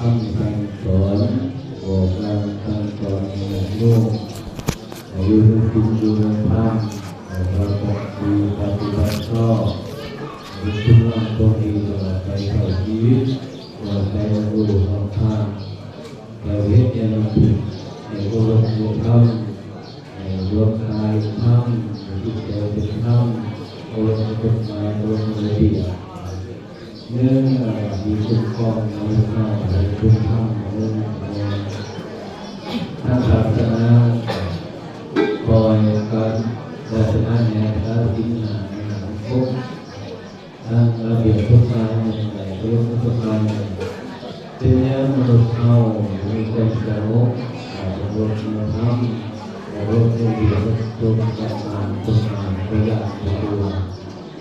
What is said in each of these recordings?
ຄຳສັ່ງສອນ ບອກກ່າວສັ່ງສອນໃຫ້ຍາດໂຍມ ໃຫ້ຢູ່ໃນສິນຢູ່ໃນທຳ ໃຫ້ເຮົາຕັ້ງຢູ່ປະຕິບັດຊອບ ໃຫ້ເປັນຜູ້ນຳຕົນເອງຕະຫຼອດໄປເທົ່າຊີວິດ ຕະຫຼອດໄປໃນໂລກຮອບຂ້າງ ໃຫ້ເຮັດແນວນຳ ໃຫ້ເຄົາລົບໃນທຳ ໃຫ້ຫຼວງຕາເປັນທຳ ໃຫ້ຈິດໃຈເປັນທຳ ເຄົາລົບໃນກົດໝາຍ ເຄົາລົບໃນລະບຽບ ເອີ ທີ່ຄຸ້ມຄອງເຮົາ ເຮົາໃຫ້ເປັນທຳ ເອີ ທາງສາສະໜາ ປ່ອຍການສາສະໜາແຫ່ງພະສິນຫ້າໃນສັງຄົມ ທາງລະບຽບກົດໝາຍໃຫ້ເຄົາລົບກົດໝາຍ ເປັນແນວມະນຸດເຮົາມີຄວາມສະຫງົບ ເຄົາລົບໃນທຳ ເຄົາລົບໃນລະບຽບກົດໝາຍ ກົດໝາຍ ບໍ່ຢາກບໍ່ກົວ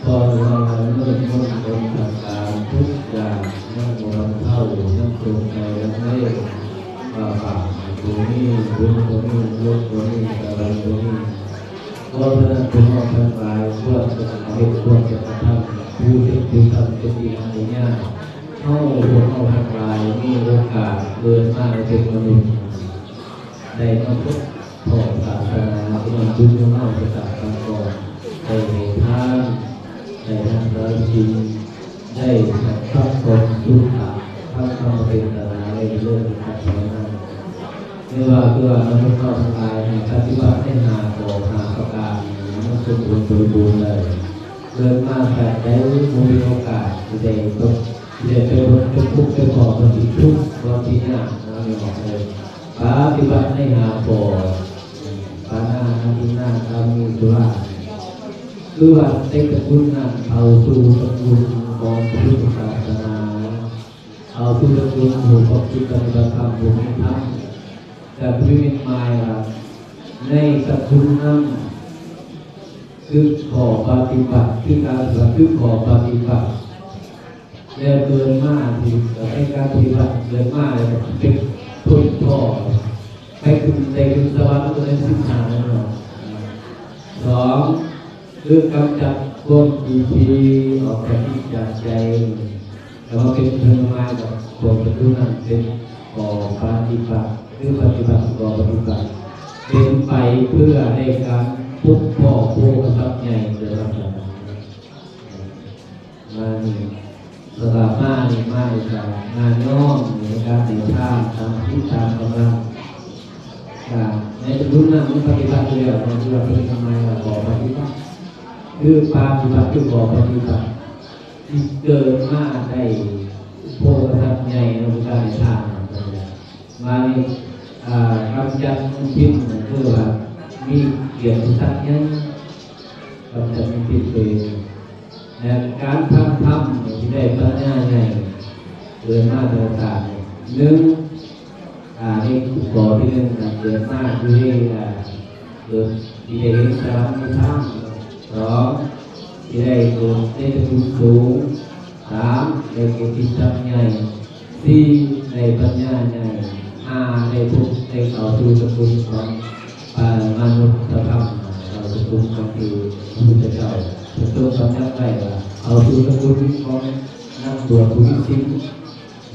ເພາະວ່າເງິນມົນຄົນທຳການທຸກຢ່າງຍັງບໍ່ບັນເທົາ ຍັງຕົກໃຈລັງເລ ວ່າບາບບໍ່ມີ ບຸນບໍ່ມີ ບຸນບໍ່ມີ ຕະໄລບໍ່ມີ. ເພາະສະນັ້ນ ພວກເຮົາທັງຫຼາຍຄວນຈະເຮັດ ຄວນຈະກະທຳ ຜູ້ເຮັດ ຜູ້ທຳ ເປັນທີ່ຮັກເປັນຍາກ. ເຮົາ ພວກເຮົາທັງຫຼາຍມີໂອກາດເກີດມາເປັນມະນຸດ ໄດ້ມາພົບພໍ້ສາສະໜາ ທີ່ວ່າບຸນຂອງເຮົາຈະກາບມາກ່ອນ ໄດ້ໃຫ້ທານ ໄດ້ຮັກສາສິນ ໄດ້ຮັບຄວາມສຸດຍອດທາງທຳມະເທດສະໜາ ໄດ້ເລີດທັງສອງນັ້ນ ແຕ່ວ່າເພື່ອມະນຸດເຮົາທັງຫຼາຍໃຫ້ປະຕິບັດໃນຫ້າຂໍ້ຫ້າປະການ ໃຫ້ມັນສົມບູນບໍລິບູນໄດ້ ເກີດມາຊາດໃດບໍ່ມີໂອກາດທີ່ໄດ້ພົບ ຊິໄດ້ໄປພົບໄປພໍ້ ບ່ອນທີ່ທຸກ ບ່ອນທີ່ຍາກ ເນາະ ແມ່ນບໍ່ເອີຍ? ປະຕິບັດໃນຫ້າຂໍ້ ປານາ ອະທິນນາ ກາເມສຸລາ ຄືວ່າແຕ່ຕະກຸນນັ້ນເຂົ້າສູ່ຕະກຸນຂອງພຸດທະສາສະໜາ ເຂົ້າສູ່ຕະກຸນຜູ້ປະພຶດປະຕິບັດທຳ ຜູ້ມີທຳ ແລະ ມີນິມິດໝາຍວ່າ ໃນຕະກຸນນັ້ນ ຄືຂໍ້ປະຕິບັດ ຄືການປະ ຄືຂໍ້ປະຕິບັດ ແລ້ວເກີດມາທີ່ ໃນການປະຕິບັດ ເກີດມາແລ້ວກໍເປັນຄົນພໍ້ ໄປຂຶ້ນ ໄດ້ຂຶ້ນສະຫວັນ ກໍໄດ້ສິບຫ້າແລ້ວເນາະ. ສອງ ຄືກຳຈັດຄວາມຂີ້ຖີ່ອອກຈາກຈິດຈາກໃຈ ແລ້ວມາເປັນເຄື່ອງໝາຍກັບພວກປະຕູນັ້ນ ເປັນຂໍ້ປະຕິບັດ ຄືປະຕິບັດຂໍ້ປະຕິບັດ ເປັນໄປເພື່ອໃນການພົບພໍ້ໂພຄະຊັບໃຫຍ່ ເດີວ່າຊັ້ນ. ມານີ້ ສະບາບມານີ້ ມານີ້ກໍງານຍ້ອມໃນການໃຫ້ທານຕາມສິດຕາມກຳລັງ ກະໃນຈຳນວນນັ້ນມັນປະຕິບັດຢູ່ແລ້ວ ມັນຄືວ່າເປັນຄວາມໝາຍວ່າຂໍ້ປະຕິບັດ ຄືປະຕິບັດ ຄືຂໍ້ປະຕິບັດ ທີ່ເກີດມາໄດ້ໂພຄະຊັບໃຫຍ່ໃນການໃຫ້ທານນັ້ນ. ມານີ້ ເອີ ກຳຈັດມຸນທິນ ກໍຄືວ່າມີກຽດຕິສັກຍັງ ກຳຈັດມຸນທິນຕົວເອງ ແລະ ການຟັງທຳທີ່ໄດ້ປັນຍາໃຫຍ່ ເກີດມາແຕ່ຊາດນີ້ ໜຶ່ງ ອາ ໃນຂໍ້ທີໜຶ່ງນະ ເກີດມາຢູ່ໃນ ອາ ເກີດທີ່ໄດ້ເຫັນສະຫວັນມີທາງ ສອງ ທີ່ໄດ້ເກີດໃນຕະກຸນສູງ ສາມ ໄດ້ເກີດທີ່ສັກໃຫຍ່ ສີ່ ໄດ້ປັນຍາໃຫຍ່ ຫ້າ ໄດ້ພົບ ໄດ້ເຂົ້າສູ່ຕະກຸນຂອງ ອາ ມະນຸດຕະທຳ ເຂົ້າສູ່ຕະກຸນຂອງທີ່ພະພຸດທະເຈົ້າ ເພິ່ນຊົງສຳຍັກໄວ້ວ່າ ເຂົ້າສູ່ຕະກຸນຂອງນັກບວດຜູ້ມີສິນ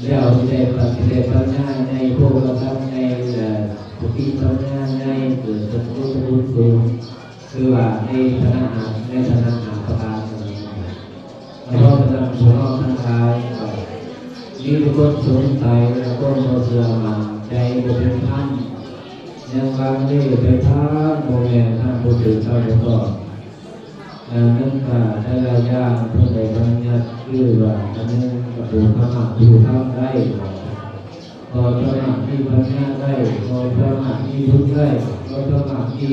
ແລ້ວຊິໄດ້ປັດ ຊິໄດ້ປັນຍາໃຫຍ່ ໂພຄະຊັບໃຫຍ່ ແລະ ສະຕິປັນຍາໃຫຍ່ ເກີດສະກຸນຕະກຸນສູງ ຄືວ່າໃນຖານະ ໃນຖານະຫ້າປະການນີ້. ເພາະສະນັ້ນ ພວກເຮົາທັງຫຼາຍກໍມີແຕ່ຄວາມສົງໄສ ແລະ ຄວາມບໍ່ເຊື່ອໝັ້ນໃຈ ບໍ່ເປັນທຳ ຍັງລັງເລໄປທາງບໍ່ແມ່ນ ທາງບໍ່ຖືກ ທາງບໍ່ຕ້ອງ. ເອີ ມັນກະແຕ່ລະຢ່າງເພິ່ນໄດ້ບັນຍັດ ຄືວ່າ ອັນໜຶ່ງກໍຜູ້ສາມາດຮູ້ທຳໄດ້ ກໍສາມາດມີປັນຍາໄດ້ ກໍສາມາດມີບຸນໄດ້ ກໍສາມາດມີ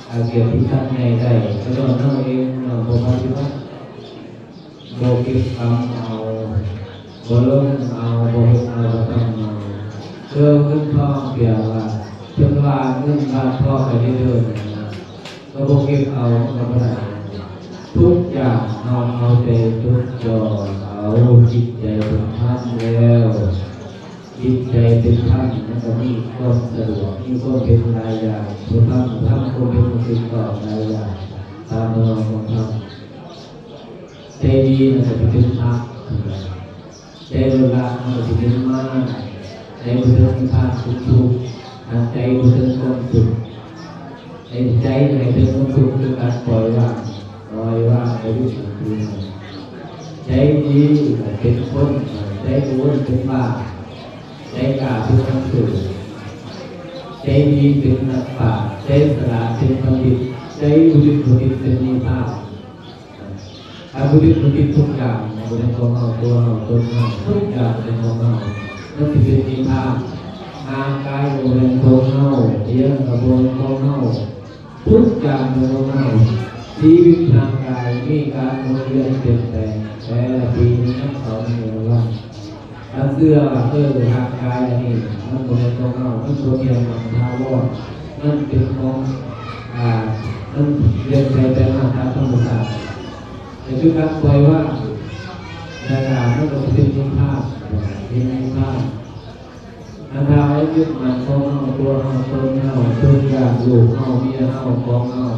ອາ ກຽດຕິສັກໃຫຍ່ໄດ້ ກໍຍ້ອນເຮົາເອງເນາະ ບໍ່ປະຕິບັດ ບໍ່ເກັບກຳເອົາ ບໍ່ລົງເອົາ ບໍ່ເຮັດເອົາ ບໍ່ທຳເອົາ ເອີ ເງິນທອງປຽກວ່າ ເພິ່ນວ່າເງິນບາດທອງກໍຢ່າເດີນ ກໍບໍ່ເກັບເອົາ ມັນກໍບໍ່ໄດ້. ທຸກຢ່າງເຮົາເອົາແຕ່ຈົດຈ່ອງເອົາຈິດໃຈເປັນທຳແລ້ວ ຈິດໃຈເປັນທຳ ມັນກໍມີຄວາມສະດວກ ມີຄວາມເປັນຫຼາຍຢ່າງ ຜູ້ທຳ ທຳຄວາມເປັນຖືກຕ້ອງຫຼາຍຢ່າງ ຕາມທຳນອງຂອງທຳ. ໃຈດີມັນກໍຊິເປັນພະ ໃຈໂລດລາດມັນກໍຊິເປັນມານ ໃຈບໍ່ເຖິງນິບພານຄືທຸກ, ໃຈບໍ່ເຖິງຄວາມສຸກ. ໃຈ ໃຈໃຫ້ເຖິງຄວາມສຸກຄືການປ່ອຍວາງ, ປ່ອຍວາງໃນວິถีຊີວິດ. ໃຈດີເປັນຄົນ, ໃຈໂກນເປັນບ້າ, ໃຈກ້າເປັນນັກສູ້, ໃຈດີເປັນນັກປາດ, ໃຈສະຫຼາດເປັນບັນດິດ, ໃຈບໍ່ຍຶດບໍ່ຕິດເປັນນິບພານ. ຖ້າບໍ່ຍຶດບໍ່ຕິດທຸກຢ່າງ ບໍ່ແມ່ນຂອງເຮົາ, ຕົວເຮົາ, ຕົນເຮົາ, ທຸກຢ່າງບໍ່ແມ່ນຂອງເຮົາ, ມັນຊິເປັນນິບພານ. ຮ່າງກາຍກໍບໍ່ແມ່ນຂອງເຮົາ, ອີ່ຫຍັງກໍບໍ່ແມ່ນຂອງເຮົາ, ທຸກຢ່າງບໍ່ແມ່ນຂອງເຮົາ. ຊີວິດຮ່າງກາຍມີການໝູນວຽນປ່ຽນແປງ, ແຕ່ລະປີມີຫຍັງເຂົ້າມາໃນລະຫວ່າງ. ຖ້າເຊື່ອວ່າ ເອີ ຮ່າງກາຍອັນນີ້ມັນບໍ່ແມ່ນຂອງເຮົາ, ມັນບໍ່ທ່ຽງ, ມັນບໍ່ຖາວອນ, ມັນເປັນຂອງ ອາ ມັນປ່ຽນໄປໄປມາຕາມທຳມະຊາດ, ກໍຄືການປ່ອຍວາງ, ແລ້ວກໍມັນກໍເປັນນິບພານ, ເປັນນິບພານ. ອັນຖ້າເຮົາຍຶດໝັ້ນຂອງເຮົາ, ຕົວເຮົາ, ຕົນເຮົາ, ທຸກຢ່າງ, ລູກເຮົາ, ເມຍເຮົາ, ຂອງເຮົາ,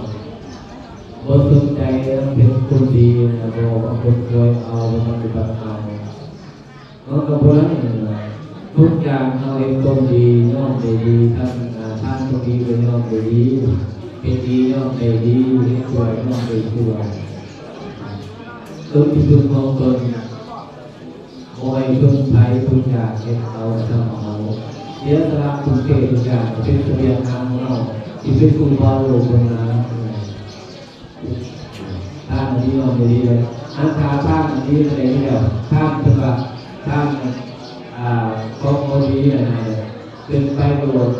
ບໍ່ສົນໃຈນຳເຮັດຄວາມດີນະ, ບໍ່ມາຄົນຄວາຍເອົາ, ບໍ່ປະຕິບັດເອົາ. ເຮົາກໍບໍ່ໄດ້ ທຸກຢ່າງເຮົາເຮັດຄວາມດີ ຍ່ອມໄດ້ດີ, ທຳ ອາ ທານຄວາມດີກໍຍ່ອມໄດ້ດີ, ເຮັດດີຍ່ອມໄດ້ດີ, ເຮັດຊົ່ວຍ່ອມໄດ້ຊົ່ວ. ຕົນທີ່ເພິ່ງຂອງຕົນ ບໍ່ໃຫ້ເພິ່ງໃຜ, ທຸກຢ່າງເຮັດເອົາ, ທຳເອົາ, ເສຍສະຫຼະທຸກເພດທຸກຢ່າງ ເປັນສະບຽງທາງຂອງເຮົາ ທີ່ເປັນຜູ້ບ່າວໂລກເບິ່ງໜ້າ. ທ່ານອັນນີ້ຍອມໄດ້ດີເລີຍ. ອັນຖ້າທ່ານອັນນີ້ໄດ້ຢູ່ແລ້ວ, ທ່ານເພິ່ນວ່າ ທ່ານ ອ່າ ຂອງບໍ່ດີນະ ເປັນໄປໂລດ,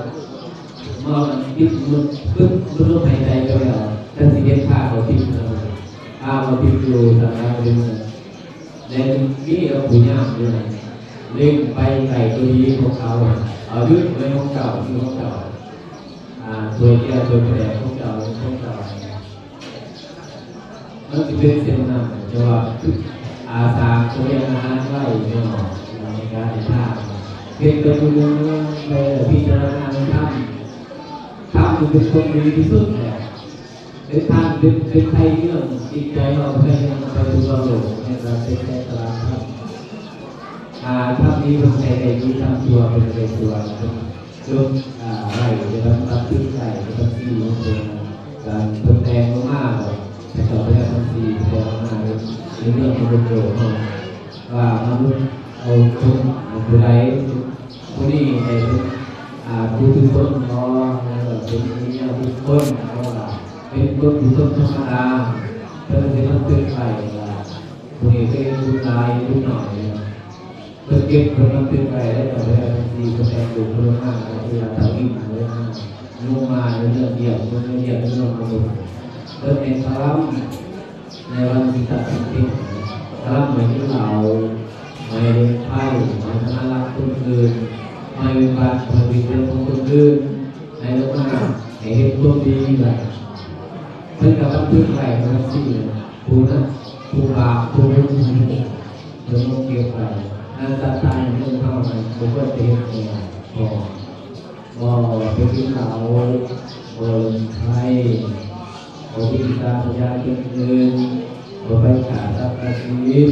ມາຕິດມືປຶບ ມັນລົມຫາຍໃຈໄປແລ້ວ, ທ່ານຊິເຮັດພາເຂົາຕິດ, ພາເຂົາຕິດຢູ່ສາລາເປັນ ແລະ ມີດອກຜູ້ຍາມຢູ່ນັ້ນ ເລັງໄປໃກ້ຕົວດີຂອງເຂົາ, ເອົາດຶງໄວ້ຂອງເຈົ້າ, ທີ່ຂອງເຈົ້າ, ອາ ຖ້ວຍແກ້ວຖ້ວຍປະແດກຂອງເຈົ້າ, ຂອງເຈົ້າ. ມັນຊິເປັນເຊັ່ນນັ້ນ, ແຕ່ວ່າອາສາສະບຽງອາຫານໄວ້ເນາະ, ໃນການເຮັດທານ, ເຮັດໄປເບິ່ງໄປພິຈາລະນາໃນທຳ, ທຳນີ້ເປັນຄົນດີທີ່ສຸດແລ້ວ. ເປັນທາງ ເປັນ ເປັນໄພເລື່ອງຈິດໃຈເຮົາ, ໄພເລື່ອງໄປສູ່ໂລກ, ແມ່ນວ່າເປັນແຕ່ຕະຫຼາດທຳ. ຖ້າທຳດີເພິ່ນໃຫ້ໄດ້ດີ, ທຳຊົ່ວເພິ່ນໃຫ້ໄດ້ຊົ່ວ, ເພິ່ນຈົດ ອ່າ ໄວ້ໃນບັນ ບັນທຶກໄວ້ໃນບັນຊີຂອງເພິ່ນ, ການເພິ່ນແຕ່ງລົງມາ ເຂົາເຈົ້າໄປເອົາບັນຊີແຕ່ງລົງມາໃນ ໃນເລື່ອງຂອງໂລກເຮົາ ວ່າມະນຸດເຮົາຄົນຜູ້ໃດ ຜູ້ນີ້ໄດ້ເປັນ ອ່າ ປຸຖຸຊົນບໍ ເອີ ເປັນອະລິຍະບຸກຄົນບໍ ວ່າເປັນບຸກຄົນທຳມະດາ, ເພິ່ນຊິບັນທຶກໄວ້ວ່າຜູ້ນີ້ເຮັດບຸນຫຼາຍບຸນໜ້ອຍ. ເພິ່ນເກັບ ເພິ່ນບັນທຶກໄວ້ແລ້ວ ເຈົ້າໄປເອົາບັນຊີ ເພິ່ນແຕ່ງໂຕເພິ່ນລົງມາ ເວລາເຂົາກິນເລີຍມາ ລົງມາໃນເລື່ອງວຽກ ເລື່ອງວຽກ ເລື່ອງຂອງເພິ່ນ ເພິ່ນເປັນຄະລຳ ໃນວັນທີ່ຕັດສິນ ຄະລຳໝາຍເຖິງເຫຼົ້າ ໝາຍເຖິງໄພ ໝາຍເຖິງອາລັກຄົນອື່ນ ໝາຍເຖິງບາດ ໝາຍເຖິງເລື່ອງຂອງຄົນອື່ນ ໃຫ້ລົງມາ ໃຫ້ເຮັດຄວາມດີລະ ເພິ່ນກໍບັນທຶກໄວ້ວ່າຊີ້ ຜູ້ນັ້ນ ຜູ້ບາບ ຜູ້ບຸນ ເພິ່ນລົງເກັບໄວ້ ອັນສັດຕາໃນເມືອງເຮົານັ້ນ ບໍ່ຄວນໄປເຮັດແນວ ບໍ່ ບໍ່ໄປກິນເຫຼົ້າ ບໍ່ຫຼິ້ນໄພ ບໍ່ໄປອິດສາພະຍາຄົນອື່ນ ບໍ່ໄປຂ້າສັດຕັດຊີວິດ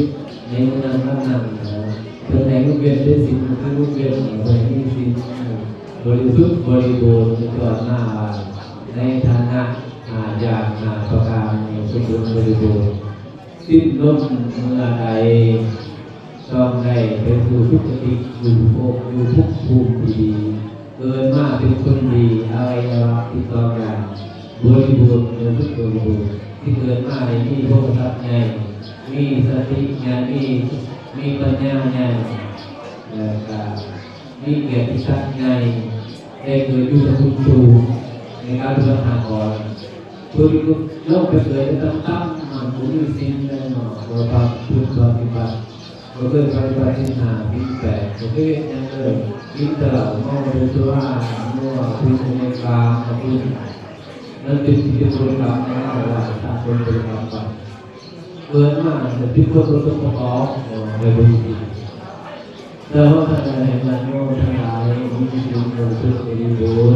ໃນມື້ນັ້ນວັນນັ້ນນະ ເພິ່ນໃຫ້ງົດເວັ້ນໄດ້ສິນ ຄືງົດເວັ້ນ ເພິ່ນໃຫ້ມີສິນ ບໍລິສຸດບໍລິບູນ ເພິ່ນຈອດມາວ່າ ໃນຖານະຫ້າຢ່າງຫ້າປະການນີ້ສົມບູນບໍລິບູນ ສິ້ນລົມເມື່ອໃດ ຕ້ອງໄດ້ໄປສູ່ສຸຄະຕິ ຢູ່ພົບ ຢູ່ພົບພູມທີ່ດີ ເກີດມາເປັນຄົນດີ ອະໄວຍະວະສິບສອງຢ່າງ ບໍລິບູນ ເປັນຄົນບໍລິບູນ ທີ່ເກີດມາໄດ້ມີໂພຄະຊັບໃຫຍ່ ມີສະຕິໃຫຍ່ ມີ ມີປັນຍາໃຫຍ່ ແລ້ວກະ ມີກຽດຕິສັກໃຫຍ່ ໄດ້ເກີດຢູ່ໃນທີ່ສູງ ໃນການປະຕິບັດຫ້າຂໍ້ ເພິ່ນກໍລົງໄປເກີດໃນຕ່ຳໆ ມັນບໍ່ມີສິນແນ່ນອນ ບໍ່ປະພຶດປະຕິບັດ ບໍ່ເຄີຍປະຕິບັດສິນຫ້າ ສິນແປດ ບໍ່ເຄີຍເຮັດຫຍັງເລີຍ ກິນແຕ່ເຫຼົ້າ ເມົາແຕ່ສຸລາ ມົວ ຜູ້ເສບກາມ ຜູ້ນັ້ນເປັນ ທີ່ເປັນບໍລິກຳໃນເຮົາວ່າ ຖ້າຄົນບໍລິກຳໄປ ເກີດມາເປັນຄົນບໍ່ສົມປະກອບ ເອີ ໃນບຸນຈິດ ແຕ່ວ່າທ່ານໃຫ້ຍາດໂຍມທັງຫຼາຍມີຈິດບໍລິສຸດບໍລິບູນ